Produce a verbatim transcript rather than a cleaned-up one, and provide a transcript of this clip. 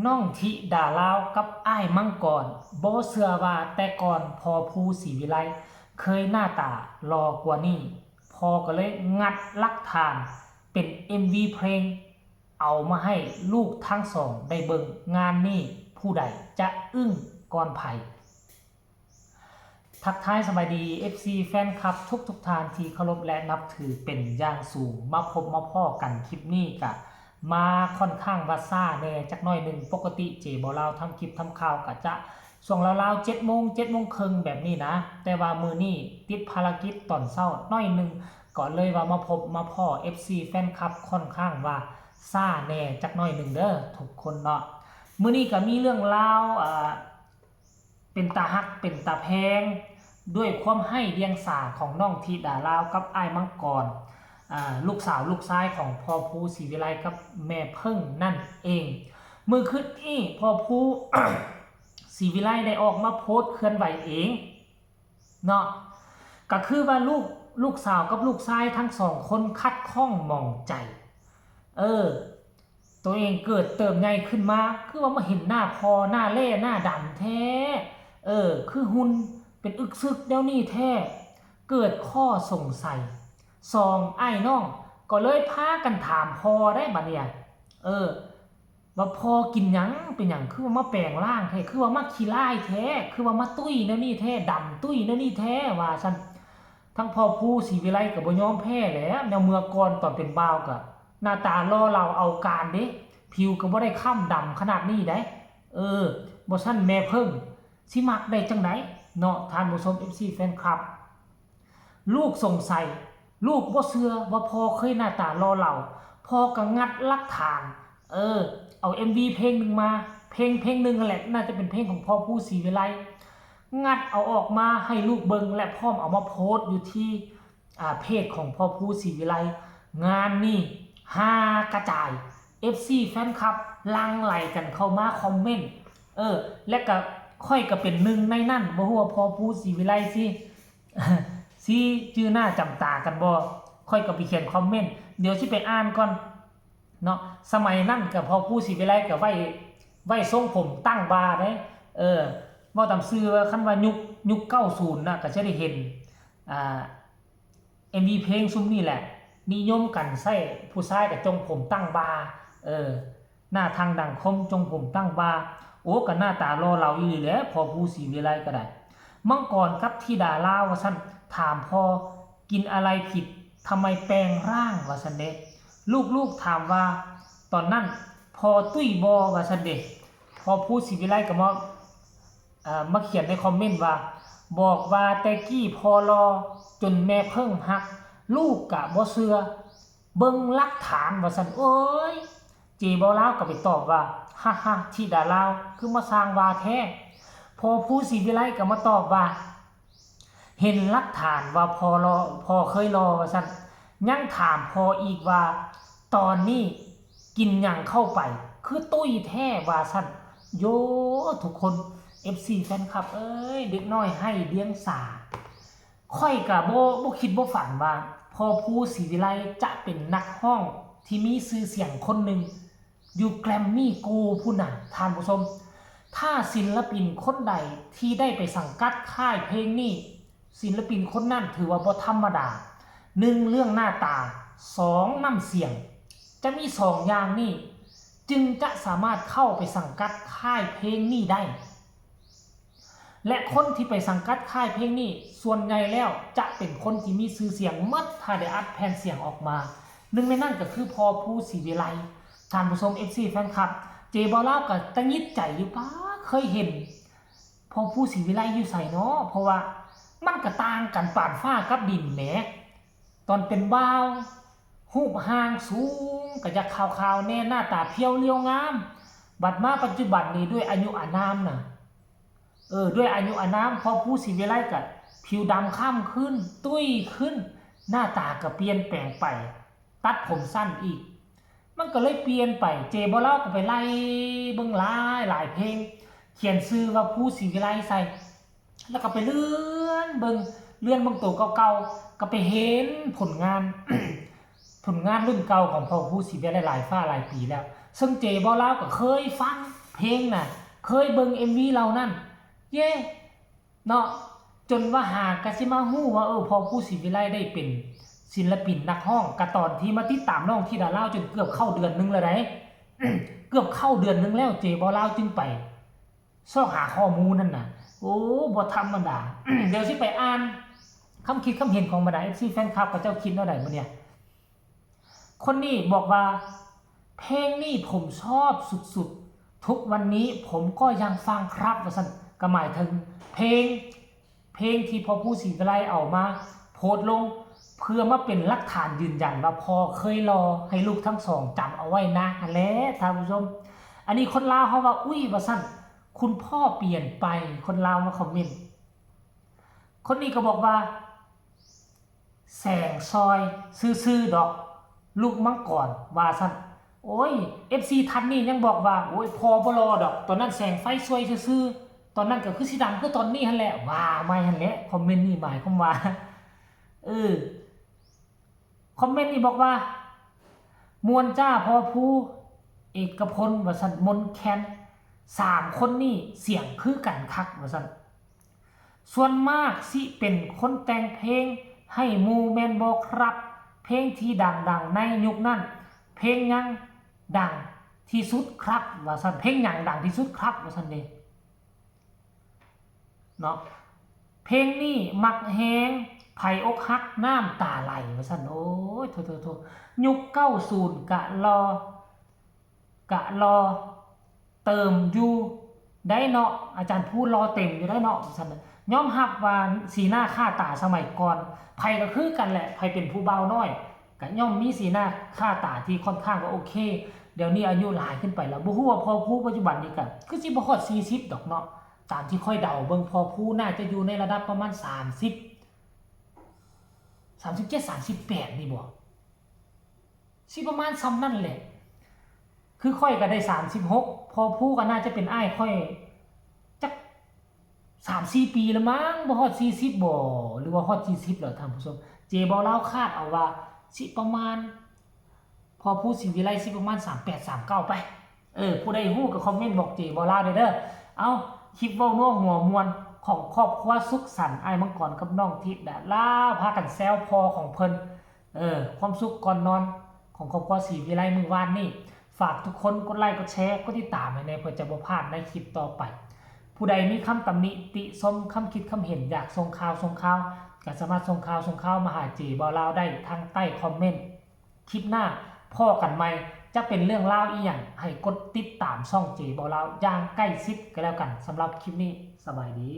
น้องธิดาลาวกับอ้ายมังกร บ่เชื่อว่าแต่ก่อนพ่อภูศรีวิไลเคยหน้าตาหล่อกว่านี้ พ่อก็เลยงัดหลักฐานเป็น เอ็มวี เพลง เอามาให้ลูกทั้งสองได้เบิ่ง งานนี้ผู้ใดจะอึ้งก่อนไผ ทักทายสบายดี เอฟซี แฟนคลับทุกๆท่านที่เคารพและนับถือเป็นอย่างสูง มาพบมาพ้อกันคลิปนี้กะมาค่อนข้างว่าซ่าแหน่จักหน่อยหนึ่ง ปกติเจบ่าวลาวทำคลิปทำข่าวกะจะช่วงราวๆเจ็ดโมง เจ็ดโมงครึ่งแบบนี้นะ แต่ว่ามื้อนี้ติดภารกิจตอนเช้าหน่อยหนึ่ง ก็เลยว่ามาพบมาพ้อ เอฟซี แฟนคลับค่อนข้างว่าซ่าแหน่จักหน่อยหนึ่งเด้อทุกคนเนาะ มื้อนี้ก็มีเรื่องราวอ่า เป็นตาฮักเป็นตาแพง ด้วยความไร้เดียงสาของน้องธิดาลาวกับอ้ายมังกร อ่า ลูกสาวลูกชายของพ่อภูศรีวิไลกับแม่เพิ่งนั่นเอง มื้อคืนนี้พ่อภู ศรีวิไลได้ออกมาโพสต์เคลื่อนไหวเองเนาะ ก็คือว่าลูก ลูกสาวกับลูกชายทั้งสองคนคัดข้องหมองใจ เออ ตัวเองเกิดเติบใหญ่ขึ้นมา คือว่ามาเห็นหน้าพ่อหน้าแล่หน้าดำแท้ เออ คือหุ่นเป็นอึกซึกแนวนี้แท้ เกิดข้อสงสัย สองอ้ายน้องก็เลยพากันถามพ่อได้บัดเนี่ย เออ ว่าพ่อกินหยังเป็นหยังคือว่ามาแปลงร่างแท้ คือว่ามาขี้ร้ายแท้ คือว่ามาตุ้ยแนวนี้แท้ ดำตุ้ยแนวนี้แท้ ว่าซั่น ทั้งพ่อภูศรีวิไลก็บ่ยอมแพ้แหละ แนวเมื่อก่อนตอนเป็นบ่าวก็หน้าตาหล่อเหลาเอาการเด้ ผิวก็บ่ได้คล้ำดำขนาดนี้ได๋ เออ บ่ซั้นแม่เพิ่งสิมักได้จั่งใด๋เนาะ ท่านผู้ชม เอฟซี แฟนคลับ ลูกสงสัย ลูกบ่เชื่อว่าพ่อเคยหน้าตาหล่อเหลา พ่อก็งัดหลักฐาน เออ เอา เอ็มวี เพลงหนึ่งมา เพลง เพลงหนึ่งนั่นแหละ น่าจะเป็นเพลงของพ่อภูศรีวิไล งัดเอาออกมาให้ลูกเบิ่ง และพร้อมเอามาโพสต์อยู่ที่ อ่า เพจของพ่อภูศรีวิไล งานนี้ฮากระจาย เอฟซี แฟนคลับหลั่งไหลกันเข้ามาคอมเมนต์ เออ และก็ข้อยก็เป็นหนึ่งในนั้น บ่ฮู้ว่าพ่อภูศรีวิไลสิ สิจื่อหน้าจำตากันบ่ ข้อยก็ไปเขียนคอมเมนต์ เดี๋ยวสิไปอ่านก่อนเนาะ สมัยนั้นก็พ่อภูศรีวิไลก็ไว้ ไว้ทรงผมตั้งบ่าเด้ เออ เว้าตามซื่อว่าคันว่ายุค ยุคเก้าศูนย์น่ะ ก็จะได้เห็น อ่า เอ็มวี เพลงซุมนี้แหละ นิยมกันใช้ ผู้ชายก็จงผมตั้งบ่า เออ หน้าทั่งดั้งคมจงผมตั้งบ่า โอ้ ก็หน้าตาหล่อเหลาอีหลีแหละ พ่อภูศรีวิไลก็ได้ มังกรกับธิดาลาวว่าซั่น ถามพ่อ กินอะไรผิด ทำไมแปลงร่าง ว่าซั่นเด้ ลูกๆถามว่า ตอนนั้นพ่อตุ้ยบ่ ว่าซั่นเด้ พ่อภูศรีวิไลก็มา เอ่อ มาเขียนในคอมเมนต์ว่า บอกว่าแต่กี้พ่อหล่อจนแม่เพิ่งฮัก ลูกกะบ่เชื่อ เบิ่งหลักฐาน ว่าซั่น โอ้ย เจบ่าวลาวก็ไปตอบว่า ฮ่าฮ่า ธิดาลาว คือมาสร้างว่าแท้ พ่อภูศรีวิไลก็มาตอบว่า เห็นหลักฐานว่าพ่อหล่อ พ่อเคยหล่อ ว่าซั่น ยังถามพ่ออีกว่า ตอนนี้กินหยังเข้าไป คือตุ้ยแท้ ว่าซั่น โย ทุกคน เอฟซี แฟนคลับเอ้ย เด็กน้อยไร้เดียงสา ข้อยกะบ่ บ่คิดบ่ฝันว่า พ่อภูศรีวิไลจะเป็นนักร้องที่มีชื่อเสียงคนหนึ่ง อยู่แกรมมี่โกลด์พู้นน่ะ ท่านผู้ชม ถ้าศิลปินคนใดที่ได้ไปสังกัดค่ายเพลงนี้ ศิลปินคนนั้นถือว่าบ่ธรรมดา หนึ่ง เรื่องหน้าตา สอง น้ำเสียง จะมีสองอย่างนี้ จึงจะสามารถเข้าไปสังกัดค่ายเพลงนี้ได้ และคนที่ไปสังกัดค่ายเพลงนี้ ส่วนใหญ่แล้วจะเป็นคนที่มีชื่อเสียงหมด ถ้าได้อัดแผ่นเสียงออกมา หนึ่งในนั้นก็คือพ่อภูศรีวิไล ท่านผู้ชม เอฟซี แฟนคลับ เจบ่าวลาวก็ตะหงิดใจอยู่ ป๊า เคยเห็นพ่อภูศรีวิไลอยู่ไสน้อ เพราะว่ามันก็ต่างกันปานฟ้ากับดินแหม ตอนเป็นบ่าว รูปร่างสูง ก็อยากขาวๆแหน่ หน้าตาเพียวเรียวงาม บัดมาปัจจุบันนี้ด้วยอายุอานามน่ะ เออ ด้วยอายุอานาม พ่อภูศรีวิไลก็ผิวดำคล้ำขึ้น ตุ้ยขึ้น หน้าตาก็เปลี่ยนแปลงไป ตัดผมสั้นอีก มันก็เลยเปลี่ยนไป เจบ่าวลาวก็ไปไล่เบิ่งหลายหลายเพลง เขียนชื่อว่าภูศรีวิไลใส่ แล้วก็ไปเลื่อนเบิ่ง เลื่อนเบิ่งโตเก่าๆ ก็ไปเห็นผลงาน ผลงานรุ่นเก่าของพ่อภูศรีวิไลหลายฟ้าหลายปีแล้ว ซึ่งเจบ่าวลาวก็เคยฟัง เพลงน่ะ เคยเบิ่ง เอ็มวี เหล่านั้น เย้ เนาะ จนว่าหากะสิมาฮู้ว่า เออ พ่อภูศรีวิไลได้เป็นศิลปินนักร้อง กะตอนที่มาติดตามน้องธิดาลาวจนเกือบเข้าเดือนหนึ่งแล้วได๋ เกือบเข้าเดือนหนึ่งแล้ว เจบ่าวลาวจึงไปซอกหาข้อมูลนั่นน่ะ โอ้ บ่ธรรมดา เดี๋ยวสิไปอ่านคำคิดคำเห็นของบรรดา เอฟซี แฟนคลับ เขาเจ้าคิดแนวใด๋มื้อเนี่ย คนนี้บอกว่า เพลงนี้ผมชอบสุดๆ ทุกวันนี้ผมก็ยังฟังครับ ว่าซั่น ก็หมายถึงเพลง เพลงที่พ่อภูศรีวิไลเอามาโพสต์ลง เพื่อมาเป็นหลักฐานยืนยันว่าพ่อเคยหล่อ ให้ลูกทั้งสองจำเอาไว้นะ หั้นแหละท่านผู้ชม อันนี้คนลาวเขาว่า อุ๊ย ว่าซั่น คุณพ่อเปลี่ยนไป คนลาวมาคอมเมนต์ คนนี้ก็บอกว่า แสงซอยซื่อๆ ดอก ลูกมังกร ว่าซั่น โอ้ย เอฟซี ท่านนี้ยังบอกว่า โอ้ย พ่อบ่หล่อดอก ตอนนั้นแสงไฟซวยซื่อๆ ตอนนั้นก็คือสิดังคือตอนนี้หั้นแหละ ว่าใหม่หั้นแหละ คอมเมนต์นี้หมายความว่า เออ คอมเมนต์นี้บอกว่า ม่วนจ้าพ่อภู เอกพล ว่าซั่น มนแคน สามคนนี้เสียงคือกันคัก ว่าซั่น ส่วนมากสิเป็นคนแต่งเพลงให้หมู่แม่นบ่ครับ เพลงที่ดังๆ ในยุคนั้น เพลงหยังดังที่สุดครับ ว่าซั่น เพลงหยังดังที่สุดครับ ว่าซั่นเด้ เนาะ เพลงนี้มักแฮง ไผอกหักน้ำตาไหล ว่าซั่น โอ้ย โถ โถ โถ ยุคเก้าศูนย์กะหล่อ กะหล่อเติมอยู่ได้เนาะ อาจารย์ภูหล่อเต็มอยู่ได้เนาะ ว่าซั่น ยอมรับว่าสีหน้าค่าตาสมัยก่อน ไผก็คือกันแหละ ไผเป็นผู้บ่าวน้อย ก็ย่อมมีสีหน้าค่าตาที่ค่อนข้างว่าโอเค เดี๋ยวนี้อายุหลายขึ้นไปแล้ว บ่ฮู้ว่าพ่อภูปัจจุบันนี้ก็คือสิบ่ฮอดสี่สิบดอกเนาะ ตามที่ข้อยเดาเบิ่งพ่อภูน่าจะอยู่ในระดับประมาณสามสิบ สามสิบเจ็ด สามสิบแปด นี่บ่ สิประมาณส่ำนั่นแหละ คือข้อยก็ได้สามสิบหก พ่อภูก็น่าจะเป็นอ้ายข้อยจักสามสี่ปีละมั้ง บ่ฮอดสี่สิบบ่ หรือว่าฮอดสี่สิบแล้วท่านผู้ชม เจบ่าวลาวคาดเอาว่าสิประมาณ พ่อภูศรีวิไลสิประมาณสามแปด สามเก้าไป เออ ผู้ใดฮู้ก็คอมเมนต์บอกเจบ่าวลาวเด้อ เอ้า คลิปเว้านัวหัวม่วนของครอบครัวสุขสันต์ อ้ายมังกรกับน้องธิดาลาว พากันแซวพ่อของเพิ่น เออ ความสุขก่อนนอนของครอบครัวศรีวิไลมื้อวานนี้ ฝากทุกคนกดไลค์กดแชร์กดติดตามให้แหน่ เพื่อจะบ่พลาดในคลิปต่อไป ผู้ใดมีคำตำหนิติชม คำคิดคำเห็น อยากส่งข่าวส่งข่าว ก็สามารถส่งข่าวส่งข่าวมาหาเจบ่าวลาวได้ทางใต้คอมเมนต์ คลิปหน้าพ้อกันใหม่ จะเป็นเรื่องราวอีหยัง ให้กดติดตามช่องเจบ่าวลาวอย่างใกล้ชิดก็แล้วกัน สำหรับคลิปนี้ สบายดี